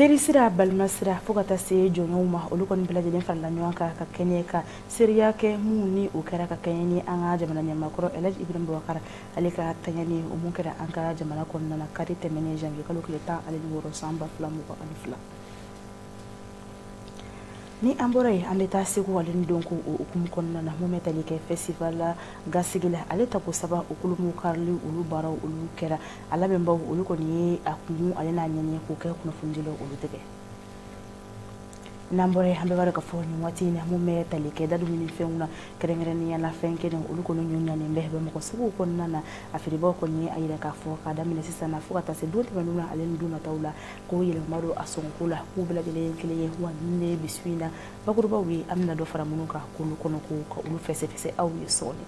Terisira, balimasira, fo ka taa se jɔnɲɔgɔnw ma, olu kɔni bɛɛ lajɛlen farala ɲɔgɔn kan ka kɛɲɛ ka seereya kɛ mun ni o kɛra ka kɛɲɛ ni an ka jamana ɲɛmaakɔrɔ Elhaji Ibrahim Boubacar ale ka taɲani o mun kɛra an ka jamana kɔnɔna na kari tɛmɛnen janvier kalo tile 16 san 2022. Ni an bɔra yen, an bɛ taa Segu ale ni dɔnko o hukumu kɔnɔna na, mun bɛ tali kɛ festival Gasigi la, ale tako saba o kolomo karili, olu baaraw olu kɛra. A labɛnbaw olu kɔni ye a kun ale n'a ɲɛɲɛ k'o kɛ kunnafonidilaw olu tɛgɛ. N'an bɔra yen, an bɛɛ b'a dɔn k'a fɔ nin waati in na, mun bɛ tali kɛ da dumuni fɛnw na, kɛrɛnkɛrɛnnenya la fɛn kelen, olu kɔni ɲɔ ɲanen bɛ Bamakɔ suguw kɔnɔna na. A feerebaw kɔni ye a jira k'a fɔ k'a daminɛ sisan na fo ka taa se don tɛmɛnenw na ale ni don nataw la, ko yɛlɛma don a sɔngɔko la, k'u bɛɛ lajɛlen ye kelen ye. Wa nin de ye bi su in na bakurubaw ye, an bɛna dɔ fara minnu kan k'olu kɔnɔ ko ka olu fɛsɛfɛsɛ aw ye sɔɔni.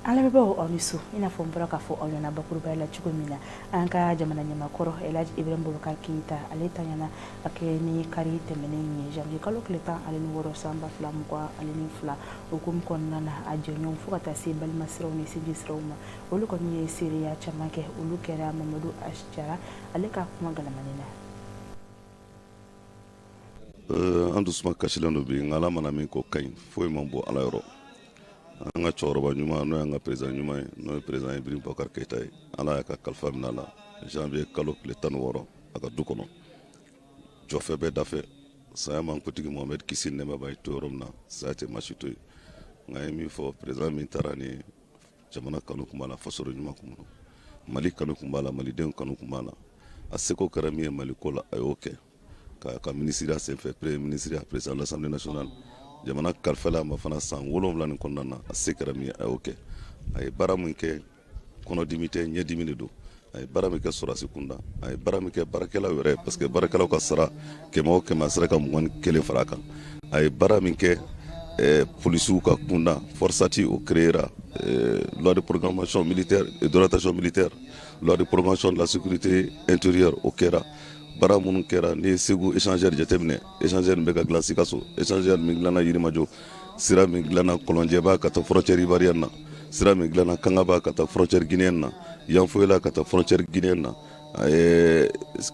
An lamɛnbaaw, aw ni su. I n'a fɔ n bɔra k'a fɔ aw ɲɛna bakurubaya la cogo min na, an ka jamana ɲɛmaakɔrɔ Elhaji Ibrahim Boubacar Keita, ale tanyana ka kɛ ni kari tɛmɛnen ye, janvier kalo tile 16 san 2022 hukumu kɔnɔna na. A jɛɲɔgɔnw fo ka taa se balima siraw ni sinji siraw ma, olu kɔni ye seereya caman kɛ. Olu kɛra Mamadu H Jara ale ka kuma galamani na. An dusuma kasilen don bi, nka Ala mana min ko ka ɲi, foyi man bɔ Ala yɔrɔ. An ka cɛkɔrɔba ɲuman, n'o y'an ka président ɲuman ye, n'o ye président Ibrahim Boubacar Keita ye, Ala y'a ka kalifa minɛ a la janvier kalo tile 16 a ka du kɔnɔ. Jɔfɛ bɛ dafɛ, saya man kuntigi Mohamed kisi nɛɛma b'a ye to yɔrɔ min na, saya tɛ maa si to yen. Nka ye min fɔ, président min taara ni jamana kanu tun b'a la, faso ɲuman kun don, Mali kanu tun b'a la, malidenw kanu tun b'a la. A seko kɛra min ye Mali ko la, a y'o kɛ k'a ka minisiriya senfɛ, premier ministre, président de l'Assemblée nationale. Jamana kalifala ma fana san 7 nin kɔnɔna na, a se kɛra min ye, a y'o kɛ. A ye baara min kɛ, kɔnɔdimi tɛ, ɲɛdimi de don. A ye baara min kɛ sɔrɔdasi kunda, a ye baara min kɛ baarakɛlaw yɛrɛ, parce que baarakɛlaw ka sara 100 o 100, a sera ka 21 fara a kan. A ye baara min kɛ polisiw ka kunda, FORSAT o créera, loi de programmation militaire et d'orientation militaire, loi de programmation de la sécurité intérieure, o kɛra. Baara minnu kɛra, n'i ye Segu échangeur jateminɛ, échangeur min bɛ ka dilan Sikaso, échangeur min dilanna Yirimajɔ, sira min dilanna Kɔlɔnjɛba ka taa frontière ivoirienne na, sira min dilanna Kangaba ka taa frontière guinéenne na, Yanfoyila ka taa frontière guinéenne na, a ye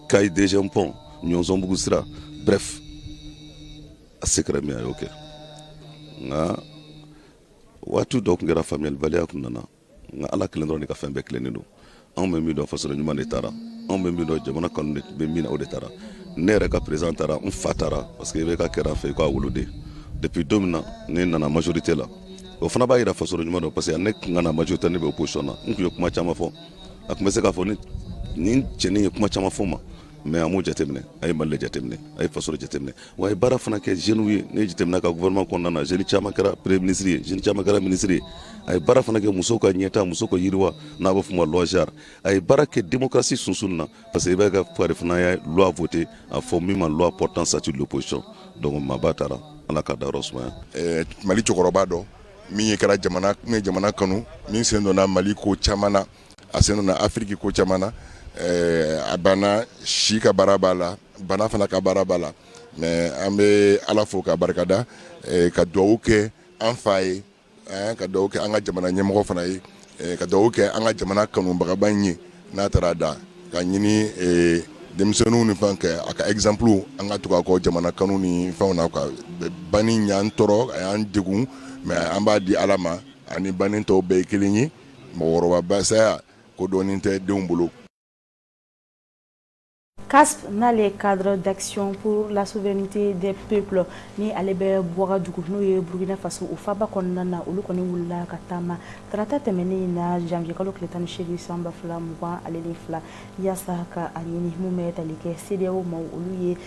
Kayi deuxième pont, Ɲɔnsɔnbugu sira, bref, a se kɛra min, a y'o kɛ. Nka waati dɔ tun kɛra, faamuyalibaliya tun nana, nka Ala kelen dɔrɔn de ka fɛn bɛɛ tilennen don. Anw bɛ min dɔn, faso ɲuman de taara. Anw bɛ min dɔn, jamana kanu de bɛ min na, o de taara. Ne yɛrɛ ka président taara, n fa taara, parce que i bɛ ka kɛra fɛ i k'a woloden. Depuis don min na ne nana majorité la, o fana b'a yira faso ɲuman don, parce que ne tun ka na majorité, ne bɛ opposition na, n tun ye kuma caman fɔ. A tun bɛ se k'a fɔ ni nin cɛnin ye kuma caman fɔ ma, mais a m'o jateminɛ. A ye Mali jateminɛ, a ye faso jateminɛ, wa a ye baara fana kɛ jeunes ye. Ne ye jateminɛ ka gouvernement kɔnɔna na, jeune caman kɛra premier ministre ye, jeune caman kɛra ministre ye. A ye baara fana kɛ musow ka ɲɛta, musow ka yiriwa, n'a bɛ f'o ma loi genre. A ye baara kɛ démocratie sunsun na, parce que i b'a ka fari fana ye loi voté, a fɔ min ma loi portant statut de l'opposition. Donc maaba taara, Ala ka dayɔrɔ sumaya. Mali cɛkɔrɔba dɔ min ye kɛra jamana, min ye jamana kanu, min sen donna Mali ko caman na, a sen donna Afiriki ko caman na. A banna si ka baara b'a la, bana fana ka baara b'a la, mais an bɛ Ala fo ka barikada, ka dugawu kɛ an fa ye, ka dugawu kɛ an ka jamana ɲɛmɔgɔ fana ye, ka dugawu kɛ an ka jamana kanubagaba in ye n'a taara da, ka ɲini denmisɛnninw ni fɛn kɛ a ka exemple, an ka tugu a kɔ jamana kanu ni fɛnw na. Ka banni y'an tɔɔrɔ, a y'an degun, mais an b'a di Ala ma. Ani banni tɔw bɛɛ ye kelen ye. Mɔgɔkɔrɔba saya ko dɔɔnin tɛ denw bolo. CASP, n'ale Cadre d'action pour la souveraineté des peuples, ni ale bɛ Ouagadougou, n'o ye Burkina Faso o faba kɔnɔna na, olu kɔni wulila ka taama tarata tɛmɛnen na, janvier kalo tile 18 san 2022, yaasa ka a ɲini mun bɛ tali kɛ CEDEAO maaw, olu ye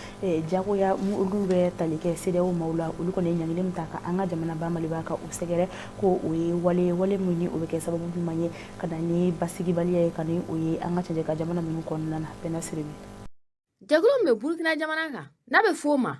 jagoya, olu bɛ tali kɛ CEDEAO maaw la. Olu kɔni ye ɲangili min ta ka an ka jamana ba Maliba ka o sɛgɛrɛ, ko o ye wale min ni o bɛ kɛ sababu ɲuman ye ka na ni basigibaliya ye, ka ni o ye an ka cɛncɛn ka jamana ninnu kɔnɔna na. Bɛnna Siribe. Jɛkulu min bɛ Burukina jamana kan, n'a bɛ f'o ma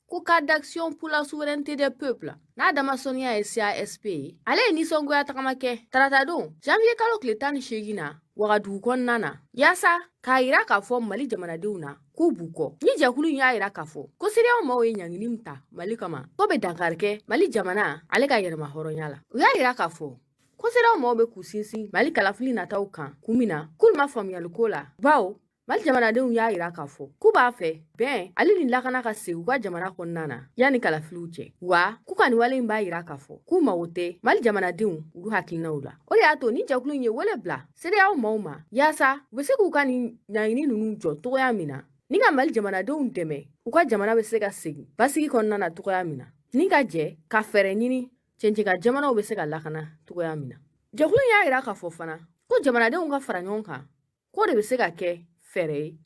ko Cadre d'action pour la souveraineté des peuples, n'a damasɔnniya ye CASP ye, ale ye nisɔngoya tagama kɛ taratadon janvier kalo tile 18 na Wagadugu kɔnɔna na, yaasa k'a yira k'a fɔ Mali jamanadenw na k'u b'u kɔ. Ni jɛkulu in y'a yira k'a fɔ ko CEDEAO maaw ye ɲangili min ta Mali kama, k'o bɛ dankari kɛ Mali jamana ale ka yɛrɛma hɔrɔnya la. U y'a yira k'a fɔ ko CEDEAO maaw bɛ k'u sinsin Mali kalafili nataw kan kun min na, k'olu ma faamuyali ko la, bawo Mali jamanadenw y'a yira k'a fɔ k'u b'a fɛ bɛn ale ni lakana ka segin u ka jamana kɔnɔna na yanni kalafiliw cɛ, wa k'u ka nin wale in b'a yira k'a fɔ k'u mago tɛ Mali jamanadenw olu hakilinaw la. O de y'a to ni jɛkulu in ye wele bila CEDEAO maaw ma yaasa u bɛ se k'u ka nin ɲangini ninnu jɔ cogoya min na, ni ka Mali jamanadenw dɛmɛ u ka jamana bɛ se ka segin basigi kɔnɔna na cogoya min na, ni ka jɛ ka fɛɛrɛ ɲini cɛncɛnkan jamanaw bɛ se ka lakana cogoya min na. Jɛkulu in y'a yira k'a fɔ fana ko jamanadenw ka fara ɲɔgɔn kan, k'o de bɛ se ka kɛ fɛɛrɛ ye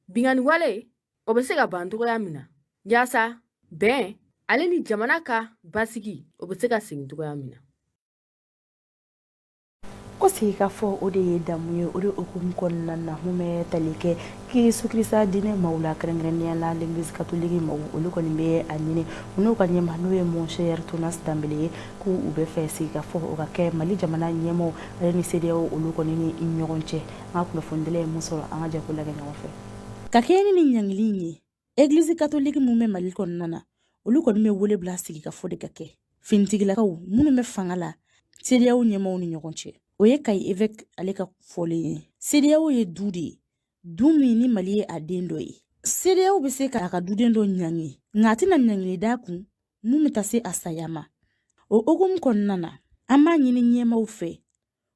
binkanni wale o bɛ se ka ban cogoya min na, yaasa bɛn ale ni jamana ka basigi o bɛ se ka segin cogoya min na. Ko sigikafɔ, o de ye damu ye. O de hukumu kɔnɔna na, mun bɛ tali kɛ Yesu Kirisa diinɛ maaw la, kɛrɛnkɛrɛnnenya la l'église catholique maaw, olu kɔni bɛ a ɲini u n'u ka ɲɛmaa, n'o ye Monseigneur Thomas Danbele ye, k'u u bɛ fɛ sigikafɔ o ka kɛ Mali jamana ɲɛmaaw ale ni CEDEAO olu kɔni ni ɲɔgɔn cɛ. An ka kunnafonidila ye mun sɔrɔ, an ka jɛ k'o lajɛ ɲɔgɔn fɛ. Ka kɛɲɛ ni nin ɲangili in ye, église catholique mun bɛ Mali kɔnɔna na, olu kɔni bɛ wele bila sigikafɔ de ka kɛ finitigilakaw minnu bɛ fanga la, CEDEAO ɲɛmaaw ni ɲɔgɔn cɛ. O ye Kayi évêque ale ka fɔlen ye. CEDEAO ye du de ye, du min ni Mali ye a den dɔ ye. CEDEAO bɛ se k'a ka duden dɔ ɲangi, nka a tɛna ɲangili d'a kun mun bɛ taa se a saya ma. O hukumu kɔnɔna na, an b'a ɲini ɲɛmaaw fɛ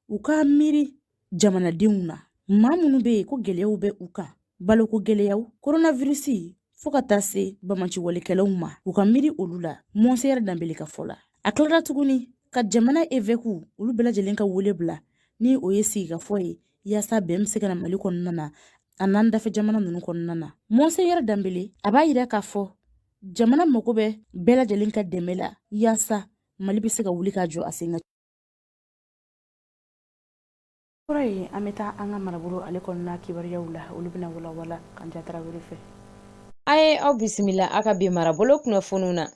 u ka miiri jamanadenw na, maa minnu bɛ yen ko gɛlɛyaw bɛ u kan, baloko gɛlɛyaw, koronavirisi, fo ka taa se banbaanciwalekɛlaw ma, u ka miiri olu la. Monseigneur Danbele ka fɔ la, a tilara tuguni ka jamana évêques olu bɛɛ lajɛlen ka wele bila, ni o ye sigikafɔ ye, yaasa bɛn bɛ se ka na Mali kɔnɔna na, a n'an dafɛ jamana ninnu kɔnɔna na. Monseigneur Danbele a b'a yira k'a fɔ jamana mago bɛ bɛɛ lajɛlen ka dɛmɛ la, yaasa Mali bɛ se ka wuli k'a jɔ a sen kan. Kɔrɔ ye, an bɛ taa an ka marabolo ale kɔnɔna kibaruyaw la. Olu bɛna walawala Kanja Tarawele fɛ. A ye aw bisimila a ka bi marabolo kunnafoniw na.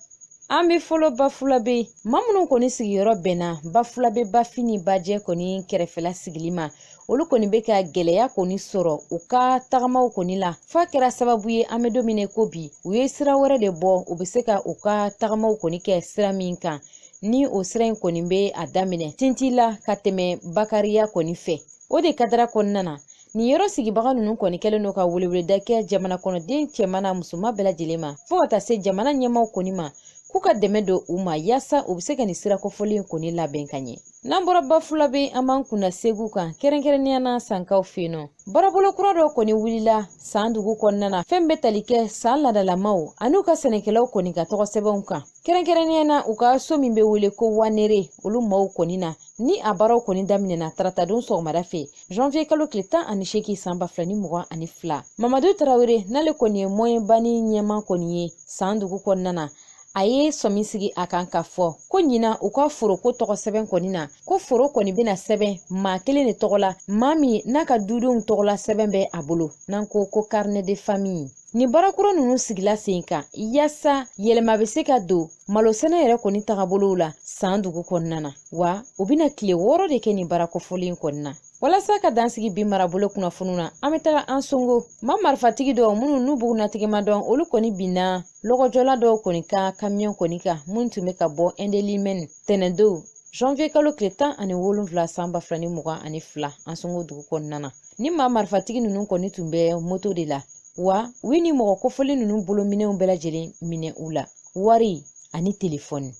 An bɛ fɔlɔ Bafulabe. Maa minnu kɔni sigiyɔrɔ bɛnna Bafulabe Bafin ni Bajɛ kɔni kɛrɛfɛla sigili ma, olu kɔni bɛ ka gɛlɛya kɔni sɔrɔ u ka tagamaw kɔni la, f'a kɛra sababu ye an bɛ don min na ko bi, u ye sira wɛrɛ de bɔ u bɛ se ka u ka tagamaw kɔni kɛ sira min kan, ni o sira in kɔni bɛ a daminɛ Tintila ka tɛmɛ Bakariya kɔni fɛ. O de kadara kɔnɔna na, nin yɔrɔ sigibaga ninnu kɔni kɛlen don ka weleweleda kɛ jamana kɔnɔden cɛman n'a musoman bɛɛ lajɛlen ma, fo ka taa se jamana ɲɛmaaw kɔni ma, k'u ka dɛmɛ don u ma yaasa u bɛ se ka nin sira kofɔlen kɔni labɛn ka ɲɛ. N'an bɔra Bafulabe, an b'an kunna Segu kan, kɛrɛnkɛrɛnnenya na Sankaw fɛ yen nɔ. Baarabolo kura dɔ kɔni wulila San dugu kɔnɔna na, fɛn bɛ tali kɛ San ladalamaw an'u ka sɛnɛkɛlaw kɔni ka tɔgɔ sɛbɛnw kan, kɛrɛnkɛrɛnnenya na u ka so min bɛ wele ko Wanere, olu maaw kɔni na. Ni a baaraw kɔni daminɛna taratadon sɔgɔmada fɛ, janvier kalo tile 18 san 2022. Mamadu Tarawele, n'ale kɔni ye Moyen-Bani ɲɛmaa kɔni ye San dugu kɔnɔna na, a ye sɔmi sigi a kan k'a fɔ ko ɲinan u ka foroko tɔgɔ sɛbɛn kɔni na, ko foro kɔni bɛna sɛbɛn maa kelen de tɔgɔ la, maa min n'a ka dudenw tɔgɔla sɛbɛn bɛ a bolo, n'an ko ko carnet de famille. Nin baara kura ninnu sigila sen kan yaasa yɛlɛma bɛ se ka don malosɛnɛ yɛrɛ kɔni tagabolow la San dugu kɔnɔna na, wa u bɛna tile 6 de kɛ nin baara kofɔlen kɔni na. Walasa ka dansigi bi marabolo kunnafoniw na, an bɛ taga Ansongo. Maa marifatigi dɔw minnu n'u bugunnatigɛ ma dɔn, olu kɔni binna lɔgɔjɔla dɔw kɔni ka kamiyɔn kɔni kan minnu tun bɛ ka bɔ Indelimɛni tɛnɛndon janvier kalo tile 17 san 2022 Ansongo dugu kɔnɔna na. Ni maa marifatigi ninnu kɔni tun bɛ moto de la, wa u ye ni mɔgɔ kofɔlen ninnu bolominɛnw bɛɛ lajɛlen minɛ u la, wari ani telefɔni.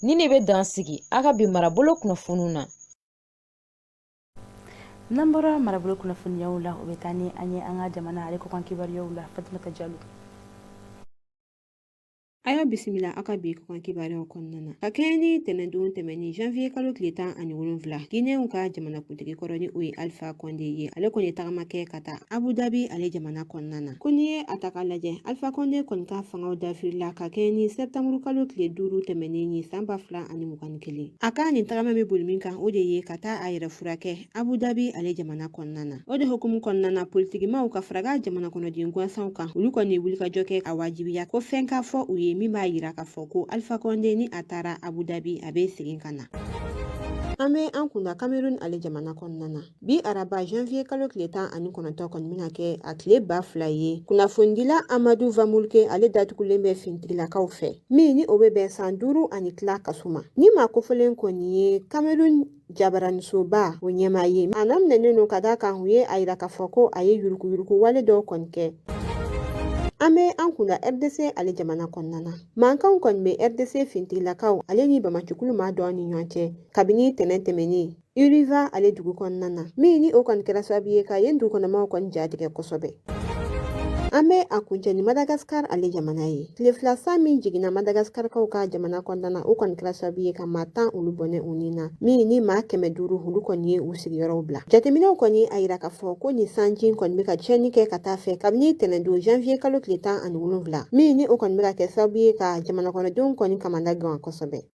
Ni ne bɛ dan sigi a ka bi marabolo kunnafoniw na. N'an bɔra marabolo kunnafoniyaw la, o bɛ taa ni an ye an ka jamana ale kɔkan kibaruyaw la. Fatumata Jalo. A y'a bisimila aw ka bi kɔkan kibaruyaw kɔnɔna na. Ka kɛɲɛ ni tɛnɛndon tɛmɛnin janvier kalo tile 17, Guinéenw ka jamanakuntigi kɔrɔ, ni o ye Alpha Condé ye, ale kɔni ye tagama kɛ ka taa Abu Dhabi ale jamana kɔnɔna na. Ko n'i ye a ta k'a lajɛ, Alpha Condé kɔni ka fangaw dafirila ka kɛɲɛ ni sɛptanburu kalo tile 5 tɛmɛnen ye san 2021. A ka nin tagama bɛ boli min kan, o de ye ka taa a yɛrɛ furakɛ Abu Dhabi ale jamana kɔnɔna na. O de hukumu kɔnɔna na, politikimaw ka fara jamana kɔnɔden gansanw kan, olu kɔni ye wulikajɔ kɛ a wajibiya ko fɛn ka fɔ u ye min b'a yira k'a fɔ ko Alpha Condé, ni a taara Abu Dhabi, a bɛ segin ka na. An bɛ an kunda Cameroun ale jamana kɔnɔna na. Bi araba janvier kalo tile 19 kɔni bɛna kɛ a tile 2000 ye. Kunnafonidila Amadu Vamulke ale datugulen bɛ finitigilakaw fɛ, min ni o bɛ bɛn san 5 ani tila kaso ma. Ni maa kofɔlen kɔni ye Cameroun jabaranisoba o ɲɛmaa ye. A nɔminɛnen don ka d'a kan u ye a yira k'a fɔ ko a ye yuruguyurugu wale dɔw kɔni kɛ. An bɛ an kunda RDC ale jamana kɔnɔna na. Mankanw kɔni bɛ RDC finitigilakaw ale ni banbaancikulu maa dɔw ni ɲɔgɔn cɛ kabini tɛnɛn tɛmɛnen Uvira ale dugu kɔnɔna na, min ni o kɔni kɛra sababu ye ka yen dugukɔnɔmaw kɔni ja tigɛ kosɛbɛ. An bɛ a kuncɛ ni Madagasikar ale jamana ye. Tile fila san min jiginna Madagaskarkaw ka jamana kɔnɔna na, o kɔni kɛra sababu ye ka maa 10 olu bɔnɛ u ni na, min ni maa 500 olu kɔni ye u sigiyɔrɔw bila. Jateminɛw kɔni a yira k'a fɔ ko nin sanji kɔni bɛ ka tiɲɛni kɛ ka taa fɛ kabini tɛnɛndon janvier kalo tile 17, min ni o kɔni bɛ ka kɛ sababu ye ka jamana kɔnɔdenw kɔni kamana gan kosɛbɛ.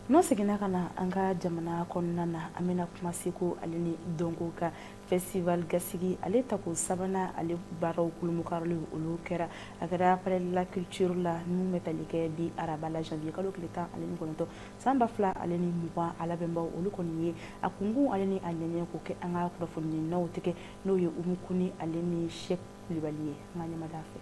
N'an seginna ka na an ka jamana kɔnɔna na, an bɛna kuma seko ale ni dɔnko kan. Festival Gasigi ale tako sabanan ale baaraw kurunbonkarili olu kɛra, a kɛra palais de la culture la min bɛ tali kɛ bi araba la janvier kalo tile 19 san 2020. A labɛnbaw olu kɔni ye a kunkun ale ni a ɲɛɲɛ ko kɛ an ka kunnafoniɲininaw tigɛ, n'o ye Umu Kuni ale ni Sɛki Kulibali ye. An ka ɲɛmada fɛ.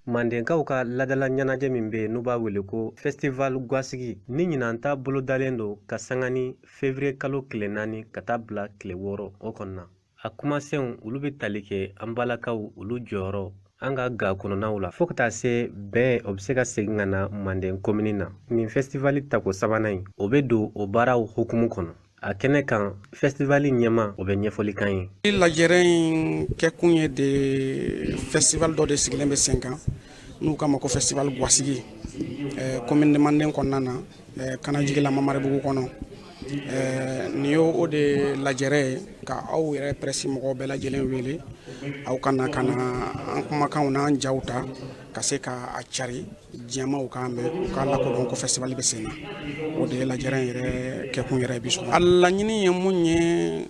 Mandenkaw ka ladala ɲɛnajɛ min bɛ yen n'u b'a wele ko festival Gwasigi, ni ɲinan ta bolodalen don ka sanga ni février kalo tile 4 ka taa bila tile 6 o kɔnɔna. A kumasenw olu bɛ tali kɛ an balakaw olu jɔyɔrɔ an ka ga kɔnɔnaw la, fo ka taa se bɛn o bɛ se ka segin ka na Manden komini na. Nin festival tako sabanan in, o bɛ don o baaraw hukumu kɔnɔ. A kɛnɛ kan, festival ɲɛmaa o bɛ ɲɛfɔli k'an ye. Lajɛrɛ in kɛkun ye de, festival dɔ de sigilen bɛ sen kan n'u k'a ma ko festival Gwasigi, commune de Manden kɔnɔna na, Kanajigila Mamaribugu kɔnɔ. Nin ye o de lajɛrɛ ye ka aw yɛrɛ presse mɔgɔw bɛɛ lajɛlen wele, aw ka na ka na an kumakanw n'an jaw ta ka se ka a cari diɲɛmaw k'a mɛn, u k'a lakodɔn ko festival bɛ sen na. O de ye lajɛrɛ in yɛrɛ kɛkun yɛrɛ bi sɔgɔma. A laɲini ye mun ye?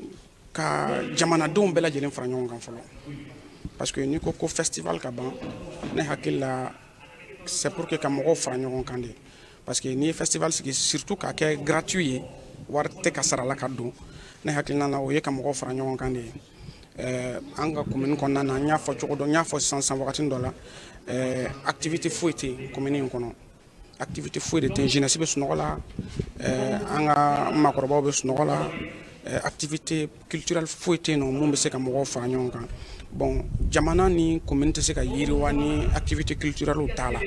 Ka jamanadenw bɛɛ lajɛlen fara ɲɔgɔn kan fɔlɔ, parce que n'i ko ko festival ka ban, ne hakili la c'est pour que ka mɔgɔw fara ɲɔgɔn kan de, parce que n'i ye festival sigi, surtout k'a kɛ gratuit ye, wari tɛ ka sara la ka don, ne hakilina la o ye ka mɔgɔw fara ɲɔgɔn kan de ye. An ka commune kɔnɔna na, n y'a fɔ cogo dɔ, n y'a fɔ sisan sisan wagati dɔ la, activité foyi tɛ yen commune in kɔnɔ, activité foyi de tɛ yen. Jeunesse bɛ sunɔgɔ la, an ka maakɔrɔbaw bɛ sunɔgɔ la, activité culturelle foyi tɛ yen nɔ mun bɛ se ka mɔgɔw fara ɲɔgɔn kan. Bon, jamana ni commune tɛ se ka yiriwa ni activité culturelle t'a la.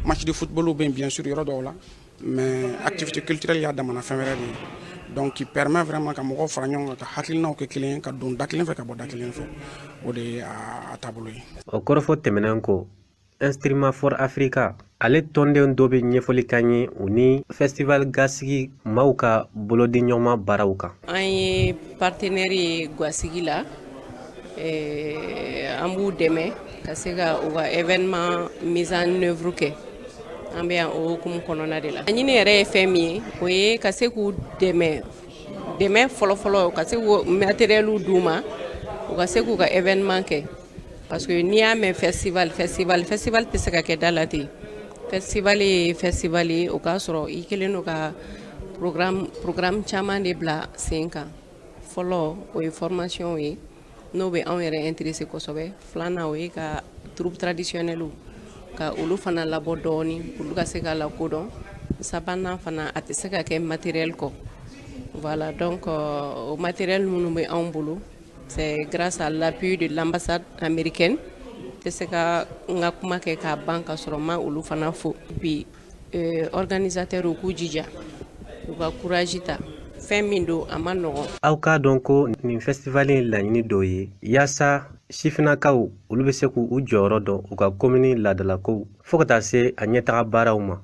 Match de football bɛ yen bien sûr yɔrɔ dɔw la, mais activité culturelle y'a damana fɛn wɛrɛ de ye, donc qui permet vraiment ka mɔgɔw fara ɲɔgɔn kan, ka hakilinaw kɛ kelen ye, ka don da kelen fɛ, ka bɔ da kelen fɛ. O de ye a taabolo ye. O kɔrɔfɔ tɛmɛnen kɔ, Instrument for Africa ale tɔnden dɔ bɛ ɲɛfɔli k'an ye u ni festival Gasigi maaw ka bolodiɲɔgɔnma baaraw kan. An ye partenaire ye Gwasigi la, an b'u dɛmɛ ka se ka u ka événement mise en œuvre kɛ. An bɛ yan o hukumu kɔnɔna de la. Laɲini yɛrɛ ye fɛn min ye, o ye ka se k'u dɛmɛ, dɛmɛ fɔlɔfɔlɔ, ka se k'u matériel d'u ma, u ka se k'u ka événement kɛ, parce que n'i y'a mɛn festival, festival, festival tɛ se ka kɛ da la ten. Festival ye festival ye, o k'a sɔrɔ i kɛlen don ka programme caman de bila sen kan. Fɔlɔ, o ye formation ye, n'o bɛ anw yɛrɛ intéressé kosɛbɛ. Filanan, o ye ka troupe traditionnelle ka olu fana labɔ dɔɔni, olu ka se ka lakodɔn. Sabanan fana, a tɛ se ka kɛ matériel kɔ. Voilà, donc o matériel minnu bɛ anw bolo, c'est grâce à l'appui de l'ambassade américaine. Tɛ se ka n ka kuma kɛ k'a ban ka sɔrɔ ma olu fana fo bi. Organisateur k'u jija, u ka courage ta, fɛn min don, a ma nɔgɔn. Aw k'a dɔn ko nin festival in laɲini dɔ ye yaasa sifinnakaw olu bɛ se k'u jɔyɔrɔ dɔn u ka komini laadalakow, fo ka taa se a ɲɛtaga baaraw ma.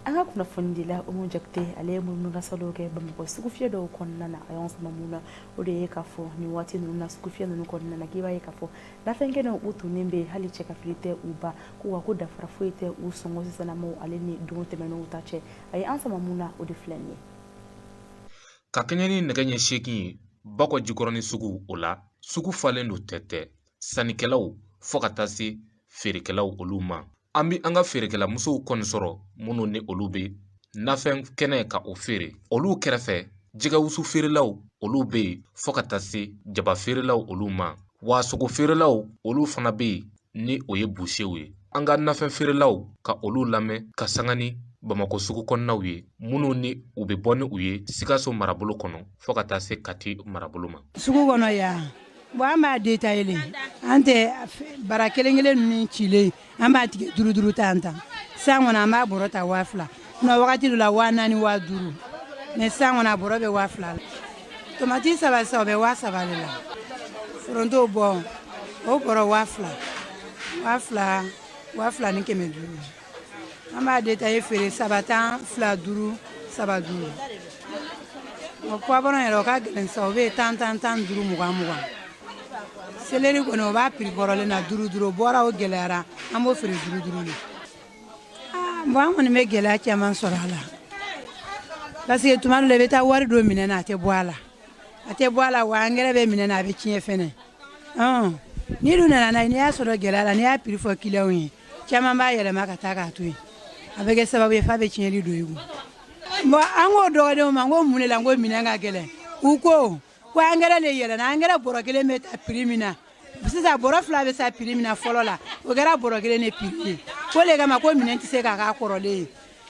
An ka kunnafonidila Umu Jakite, ale ye munumunusaalo kɛ Bamakɔ sugufiyɛ dɔw kɔnɔna na. A y'an sama mun na, o de ye k'a fɔ nin waati ninnu na, sugufiyɛ ninnu kɔnɔna na, k'i b'a ye k'a fɔ nafɛn kɛnɛw u tunnen bɛ, hali cɛ ka fili tɛ u ba ko wa, ko dafara foyi tɛ u sɔngɔ sisanamaw ale ni don tɛmɛnenw ta cɛ. A ye an sama mun na, o de filɛ nin ye. Ka kɛɲɛ ni nɛgɛ ɲɛ 8 ye Bakɔ Jikɔrɔni sugu, o la sugu falen don tɛtɛ, sannikɛlaw fo ka taa se feerekɛlaw olu ma. An bɛ an ka feerekɛlamusow kɔni sɔrɔ minnu ni olu bɛ nafɛn kɛnɛ ka o feere. Olu kɛrɛfɛ, jɛgɛwusu feerelaw olu bɛ yen fo ka taa se jaba feerelaw olu ma. Wa sogo feerelaw olu fana bɛ yen ni o ye busew ye. An ka nafɛn feerelaw ka olu lamɛn ka sanga ni Bamakɔ sugu kɔnɔnaw ye minnu ni u bɛ bɔ ni u ye Sikaso marabolo kɔnɔ fo ka taa se Kati marabolo ma. Sugu kɔnɔ yan, bon an b'a détaillé le, an tɛ bara kelen kelen ninnu cilen, an b'a tigɛ duuru duuru tan tan. San kɔnɔ an b'a bɔrɔ ta 2000, sinon wagati dɔ la 4000, 5000, mais san kɔnɔ a bɔrɔ bɛ 2000 la. Tomati saba sisan o bɛ 3000 de la. Foronto bɔ o bɔrɔ 2000, 2000, 2500. An b'a détaillé feere saba tan, fila duuru, saba duuru. O poivron yɛrɛ o ka gɛlɛn sisan, o bɛ yen tan tan, 15, 20 20. Céleri kɔni o b'a prix kɔrɔlen na duuru duuru, o bɔra o gɛlɛyara, an b'o feere duuru duuru de. Bon an kɔni bɛ gɛlɛya caman sɔrɔ a la parce que tuma dɔ la i bɛ taa wari don minɛn na, a tɛ bɔ a la, a tɛ bɔ a la, wa angɛrɛ bɛ minɛn na, a bɛ tiɲɛ fɛnɛ. N'i dun nana n'a ye, n'i y'a sɔrɔ gɛlɛya la, n'i y'a prix fɔ clientw ye, caman b'a yɛlɛma ka taa k'a to yen, a bɛ kɛ sababu ye f'a bɛ tiɲɛli don i kun. Bon an k'o dɔgɔdenw ma, n ko mun de la n ko minɛn ka gɛlɛn? U ko ko angɛrɛ de yɛlɛnna, angɛrɛ bɔrɔ kelen bɛ ta prix min na sisan, bɔrɔ fila bɛ sa prix min na fɔlɔ la, o kɛra bɔrɔ kelen de prix ye. Ko le kama ko minɛn tɛ se k'a k'a kɔrɔlen ye.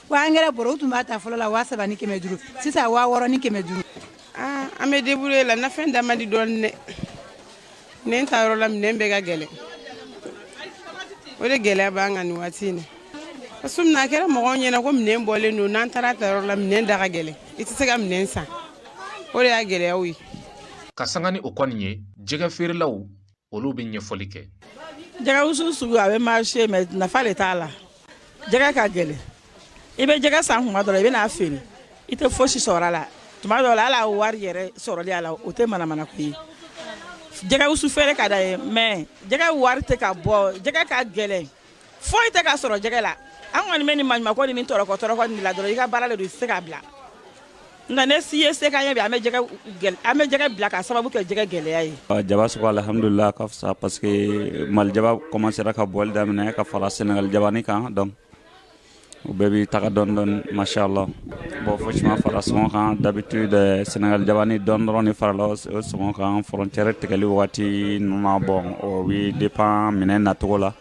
Ko angɛrɛ bɔrɔ u tun b'a ta fɔlɔ la 3500, sisan 6500. An bɛ débrouiller la, nafɛn da man di dɔɔnin dɛ. Minɛn ta yɔrɔ la, minɛn bɛɛ ka gɛlɛn, o de gɛlɛya b'an kan nin waati in na. Parce que a kɛra mɔgɔw ɲɛna ko minɛn bɔlen don, n'an taara ta yɔrɔ la, minɛn da ka gɛlɛn, i tɛ se ka minɛn san, o de y'a gɛlɛyaw ye. Ka sanga ni o kɔni ye, jɛgɛ feerelaw olu bɛ ɲɛfɔli kɛ. Jɛgɛwusu sugu a bɛ marché, mais nafa de t'a la. Jɛgɛ ka gɛlɛn, i bɛ jɛgɛ san kuma dɔ la, i bɛ n'a feere, i tɛ fosi sɔrɔ a la. Tuma dɔ la, hali a wari yɛrɛ sɔrɔli a la, o tɛ manamana ko ye. Jɛgɛwusu feere ka d'a ye, mais jɛgɛ wari tɛ ka bɔ, jɛgɛ ka gɛlɛn, foyi tɛ ka sɔrɔ jɛgɛ la. An kɔni bɛ nin maɲumanko ni tɔrɔkɔ tɔrɔkɔ nin la dɔrɔn, i ka baara de don, i tɛ se k'a bila. Nka ne si ye se k'an ye bi, an bɛ jɛgɛ bila ka sababu kɛ jɛgɛ gɛlɛya ye. Jaba sɔngɔ, alhamdulillah, ka fisa parce que Mali jaba commencera ka bɔli daminɛ ka fara Sénégal jabani kan, donc u bɛɛ bɛ taga dɔɔni dɔɔni, mashallah. Bon, fosi ma fara sɔngɔ kan d'habitude. Sénégal jabani dɔɔni dɔrɔn de farala o sɔngɔ kan frontière tigɛli waati ninnu na. Bon, o bɛ dépend minɛn nacogo la,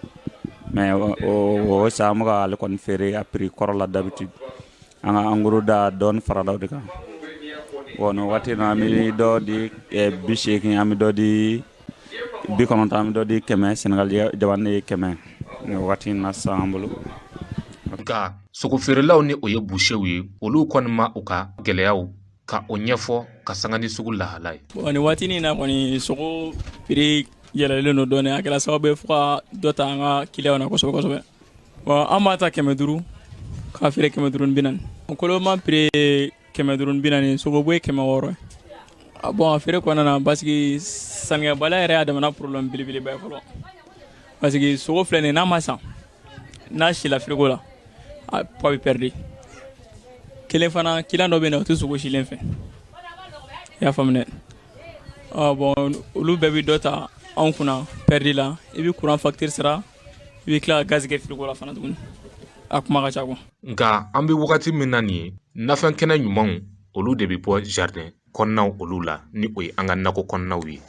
mais o sa an bɛ ka ale kɔni feere a prix kɔrɔ la d'habitude. An ka en gros da dɔɔni farala o de kan. Bon, nin waati in na, an bɛ dɔ di 80, an bɛ dɔ di 90, an bɛ dɔ di 100. Sénégal jabani ye 100 nin waati in na sisan an bolo. Nka sogo feerelaw ni o ye busew ye, olu kɔni ma u ka gɛlɛyaw ka o ɲɛfɔ ka sanga ni sugu lahala ye. Bon, nin waatinin na kɔni, sogo prix yɛlɛlen don dɔɔnin, a kɛra sababu ye fo ka dɔ ta an ka clientw na kosɛbɛ kosɛbɛ. Bon, an b'a ta 500 k'a feere 540. Koloma prix 540, sogobu ye 600 ye. Bon, a feere kɔnɔna na, parce que sannikɛbaliya yɛrɛ y'a damana problème belebeleba ye fɔlɔ, parce que sogo filɛ nin ye, n'a ma san, n'a sila frigo la, a poids bɛ perdre. Kelen fana, client dɔ bɛ yen nɔ, o tɛ sogo silen fɛ, i y'a faamu dɛ. Bon, olu bɛɛ bɛ dɔ ta anw kunna perdre la. I bɛ courant facture sara, i bɛ tila ka gaz kɛ frigo la fana tuguni, a kuma ka ca quoi. Nka an bɛ wagati min na nin ye, nafɛn kɛnɛ ɲumanw olu de bɛ bɔ jardin kɔnɔnaw olu la, ni o ye an ka nakɔ kɔnɔnaw ye.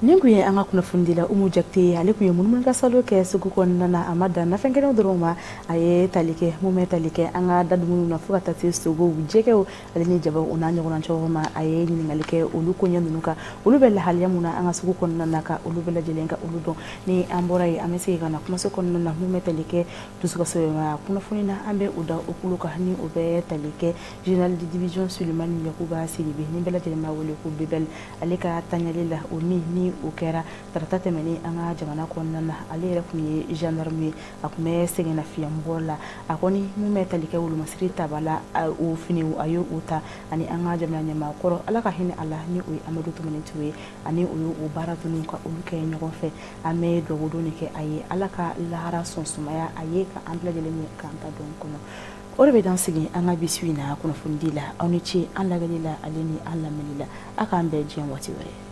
Nin tun ye an ka kunnafonidila Umu Jakite ye. Ale tun ye munumunu ka salo kɛ sugu kɔnɔna na. A ma dan nafɛn kɛnɛw dɔrɔn ma, a ye tali kɛ mun bɛ tali kɛ an ka da dumuniw na, fo ka taa se sogow, jɛgɛw ale ni jabaw, o n'a ɲɔgɔnna caman ma. A ye ɲininkali kɛ olu koɲɛ ninnu kan, olu bɛ lahaliya mun na an ka sugu kɔnɔna na, ka olu bɛɛ lajɛlen ka olu dɔn. Ni an bɔra yen, an bɛ segin ka na kumaso kɔnɔna na, mun bɛ tali kɛ dusukasɛbɛma kunnafoni na, an bɛ o da o kulo kan, ni o bɛ tali kɛ général de division Sulemani Yakuba Sidibe, ni bɛɛ lajɛlen b'a wele ko Bebel, ale ka taɲali la, o min ni o kɛra tarata tɛmɛnen an ka jamana kɔnɔna na. Ale yɛrɛ tun ye gendarme ye, a tun bɛ sɛgɛnnafiɲɛbɔ la. A kɔni mun bɛ tali kɛ wolomasiri taba la, o fini a ye o ta ani an ka jamana ɲɛmaa kɔrɔ, Ala ka hinɛ a la, ni o ye Amadu Tumani Ture ye, ani o ye o baara ninnu ka olu kɛ ɲɔgɔn fɛ. An bɛ dugawu don de kɛ a ye, Ala ka lahara sɔn sumaya a ye, ka an bɛɛ lajɛlen k'an ta don kɔnɔ. O de bɛ dan sigi an ka bi su in na kunnafonidi la. Aw ni ce an lajɛli la ale ni an lamɛnni la. A k'an bɛn diɲɛ waati wɛrɛ.